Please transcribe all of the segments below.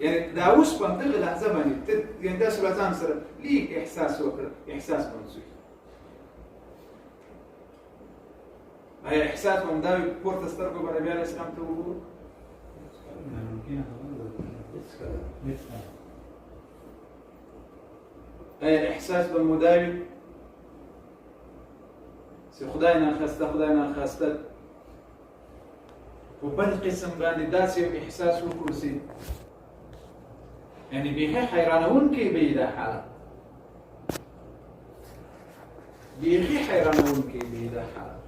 یعنی دا اوس په همدغه لحظه باندې ته یعنی داسې له ځان سره لیک احساس وکړه، احساس به هم څه وي؟ آیا احساس به همدا وي پورته سترګو به نبي علیه السلام ته وګورو؟ آیا احساس به مو دا وي چې خدای ناخواسته، خدای ناخواسته په بل قسم باندې داسې یو احساس وکړو چې یعنی بیخي حیرانوونکی به وي دا حالت، بیخي حیرانوونکی به وي دا حالت.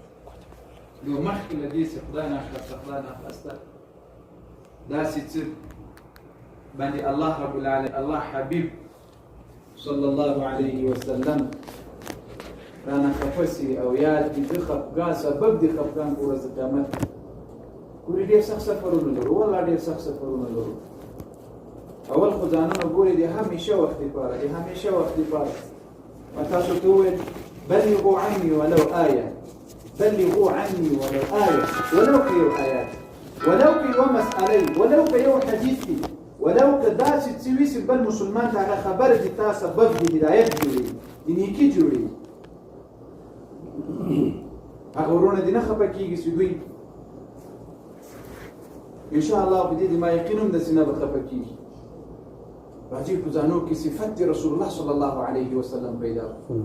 نو مخکې له دې چې خدای ناخواسته، خدای ناخواسته داسې څه باندې الله رب العالمین، الله حبیب صلی الله علیه وسلم رانه خفه سي او یاد دي د خفګان سبب دي خفګان په ورځ د قیامت ګوري. ډېر سخت سفرونه لرو، والله ډېر سخت سفرونه لرو. اول خو ځانونه ګوري د همیشه وخت لپاره، د همیشه وخت لپاره. ما تاسو ته وویل بلغوا عني ولو آیه، بلغوا عني ولو آیه، ولو که یو آیات، ولو که یوه مسئله، ولو که یو حدیث دی، ولو که داسې څه وي چې بل مسلمان ته هغه خبره دي تا سبب د هدایت جوړېږي، د نیکي جوړېږي. هغه وروڼه دې نه خفه کېږي چې دوی ان شاء الله په دې دې ما یقین هم ده چې نه به خفه کېږي. راځي په ځانو کې صفت د رسول الله صلی الله علیه وسلم پیدا کړو،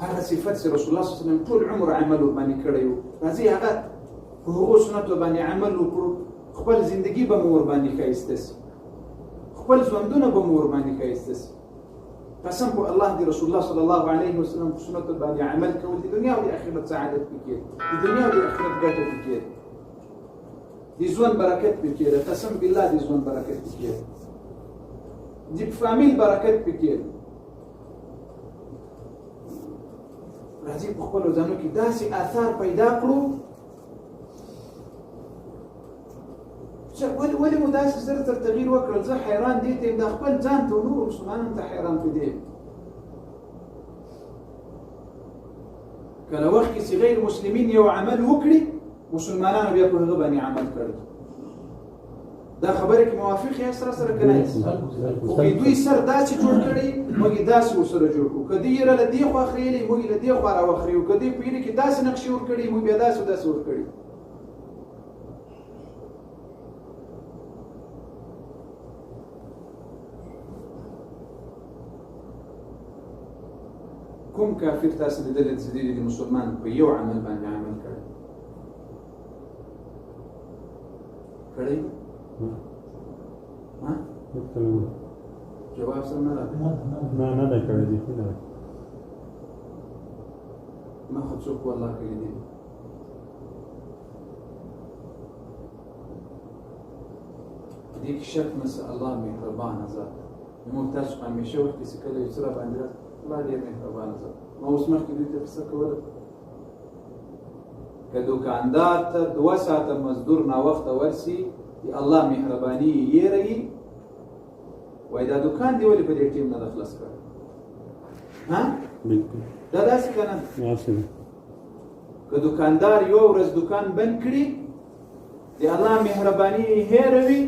هغه صفت چې رسول الله صلی الله علیه وسلم ټول عمر عمل ورباندې کړی و، راځي هغه په هغو سنتو باندې عمل وکړو، خپل زندگی به مو ورباندې ښایسته سي، خپل ژوندونه به مو ورباندې ښایسته سي. قسم په الله دی رسول الله صلی الله علیه وسلم په سنتو باندې عمل کول د دنیا او د آخرت سعادت پکې، د دنیا او د آخرت ګټه پکې، د ژوند برکت پکې ده. قسم بالله د ژوند برکت پکې ده، د فامیل برکت پکې ده. راځي په خپلو ځانو کې داسې آثار پیدا کړو چې ولې مو داسې زر تر تغییر وکړل. زه حیران دې ته یم، دا خپل ځان ته نورو مسلمانانو ته حیران په دې کله وخت کې چې غیر مسلمین یو عمل وکړي، مسلمانانو بیا په هغه باندې عمل کړی. دا خبره کې موافق یاست سره سره که نه یاست؟ خو که دوی سر داسې جوړ کړي، موږ یې داسې ورسره جوړ کړو. که دوی یې له دې خوا خریلي، موږ یې له دې خوا راوخریو. که دوی په یې کې داسې نقشې ورکړي، موږ بیا داسې داسې ورکړي. کوم کافر تاسو لیدلی چې دی د مسلمان په یو عمل باندې عمل کړی کړی؟ ها؟ جواب سم نه راغی. نه نه دی کړی، بیخي نه دی. ما خو څوک والله کړی دی. دې کې شک نشته الله مهربانه ذات. موږ تاسو په همیشه وخت کې چې کله یو څه راباندې راځي، الله ډېر مهربانه ذات. ما اوس مخکې دوی ته قصه کوله که دکاندار ته 2 ساعته مزدور ناوخته ورسي، د الله مهرباني یې یېروي، وایي دا دکان دی ولې په دې ټیم نه ده خلاص کړی؟ ها؟ بالکل. دا داسې که نه؟ داسې ده. که دکاندار یوه ورځ دکان بند کړي، د الله مهرباني یې هېروي،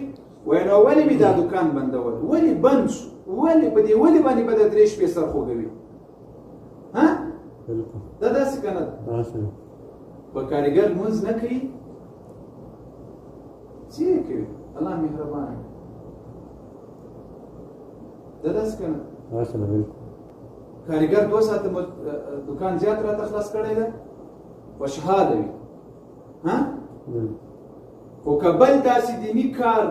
وایي نو ولې مې دا دکان بندول؟ ولې بند شو؟ ولې په دې ولې باندې به د 3 شپې سر خوږوي؟ ها؟ بالکل. دا داسې که نه؟ داسې ده. په کاریګر لمونځ نه کوي، څه یې کوي؟ الله مهربان دی. دا داسې که نه؟ داسې ده، بالکل. کاریګر 2 ساعته دکان زیات راته خلاص کړی دی، خوشحاله وي. ها؟ خو که بل داسې دیني کار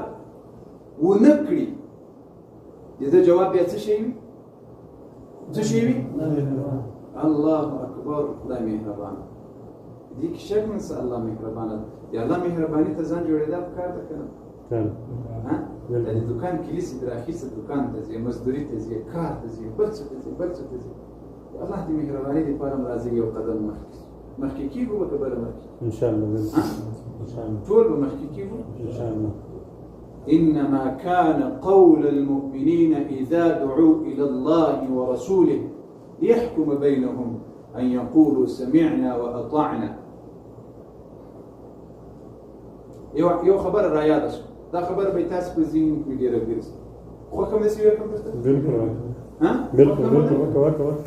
ونه کړي، د ده جواب بیا څه شی وي؟ څه شی وي؟ الله اکبر، خدای مهربان. دې کې شک نشته الله مهربان دی. د الله مهرباني ته ځان جوړېدا پکار ده که نه؟ ها؟ د دکان کلي چې دراخیسته دکان ته ځې، مزدوري ته ځې، کار ته ځې، بل څه ته ځې، بل څه ته ځې. د الله د مهرباني دپاره هم راځئ یو قدم مخکې شو. مخکې کېږو به که بله مخکې؟ ان شاء الله. ها؟ ان شاء الله. ټول به مخکې کېږو؟ ان شاء الله. إنما كان قول المؤمنين إذا دعوا إلى الله ورسوله ليحكم بينهم أن يقولوا سمعنا وأطعنا. یو خبر را یاد شو. دا خبره به تاسو په ذهن کې ډېره ګرځي. خوښه مې سي وکم درته؟ بالکل. ها، بالکل بالکل، وکه وکه وکه.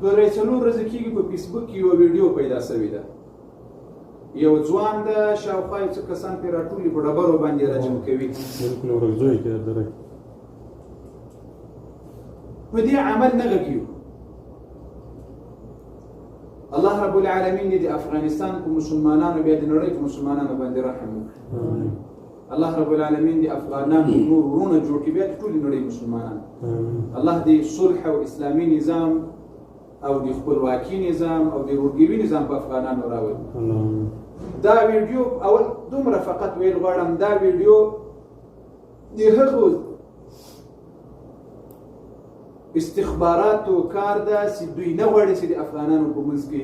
2-3 ورځې کېږي په فیسبوک کې یوه ویډیو پیدا شوې ده. یو ځوان ده، شاوخوا یو څه کسان پرې راټول په ډبرو باندې رجم کوي. بالکل، ورکزوی کې درک. په دې عمل نه غږیو. الله رب العالمین دې د افغانستان په مسلمانانو، بیا د نړۍ په مسلمانانو باندې رحم وکړي. الله رب العالمین دې افغانانو نور وروڼه جوړ کړي، بیا د ټولې نړۍ مسلمانان. الله دې صلح او اسلامي نظام او د خپلواکي نظام او د ورورګلوي نظام په افغانانو راولي. دا ویډیو اول دومره فقط ویل غواړم، دا ویډیو د هغو استخباراتو کار ده چې دوی نه غواړي چې د افغانانو په منځ کې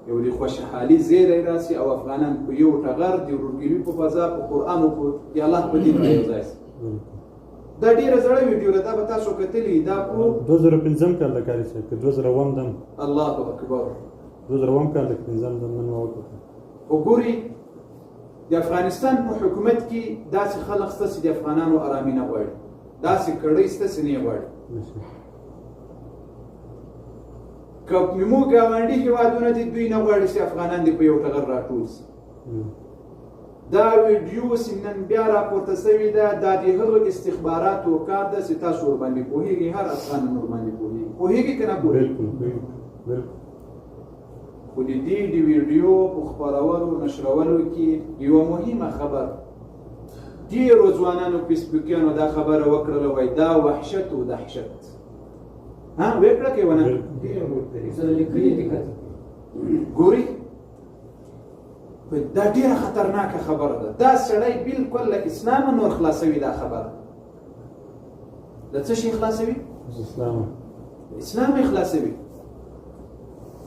یو د خوشحالي زیری راسي او افغانان په یو ټغر د ورورګلوي په فضا، په قرآن او په د الله په دین یو ځای سي. دا ډېره زړه ویډیو ده، دا به تاسو کتلي. دا په 2005 کال د کاري صاحب که 2007 دم. الله اکبر. 2007 کال د 5 دم نن وکړه. وګورئ، د افغانستان په حکومت کې داسې خلک شته چې د افغانانو ارامي نه غواړي، داسې کړۍ شته چې نه یې غواړي. که موږ ګاونډي هېوادونه دي، دوی نه غواړي چې افغانان دې په یو ټغر راټول سي. دا ویډیو چې نن بیا راپورته سوې ده، دا د هغو استخباراتو کار ده چې تاسو ورباندې پوهېږئ، هر افغان نن ورباندې پوهېږي. پوهېږي که نه پوهېږي؟ بالکل. خو د دې د ویډیو په خپرولو نشرولو کې یوه مهمه خبر، ډېرو ځوانانو فیسبوکیانو دا خبره وکړله، وایي دا وحشت و دهشت. ها، وکړه که ونه؟ ګوري، دا ډېره خطرناکه خبره ده. دا سړی بالکل له اسلامه نور خلاصوي. دا خبره له څه شي خلاصوي؟ اسلام یې خلاصوي.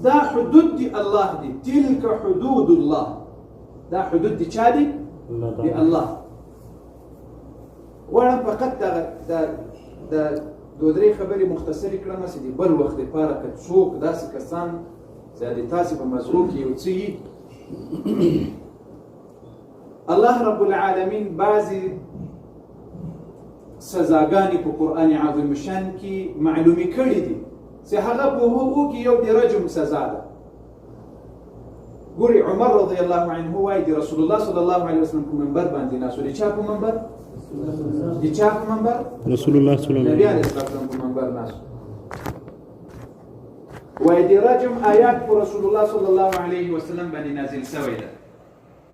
دا حدود دي الله دي، تلک حدود الله. دا حدود دي چا دي؟ دي الله. غواړم فقط دا دوه درې خبرې مختصرې کړم چې د بل وخت لپاره که څوک داسې کسان چې د تاسې په مزغو کې یو څه وي. الله رب العالمین بعضې سزاګانې په قرآن عظیم شان کې معلومې کړې دي چې هغه په هغو کې یو د رجم سزا ده. ګوري، عمر رضی الله عنه وایي د رسول الله صلی الله علیه وسلم په منبر باندې ناست و. د چا په منبر؟ د چا په منبر؟ رسول الله صلی الله نبی علیه السلام په منبر ناست و. وایي د رجم آیات په رسول الله صلی الله علیه وسلم باندې نازل سوی ده.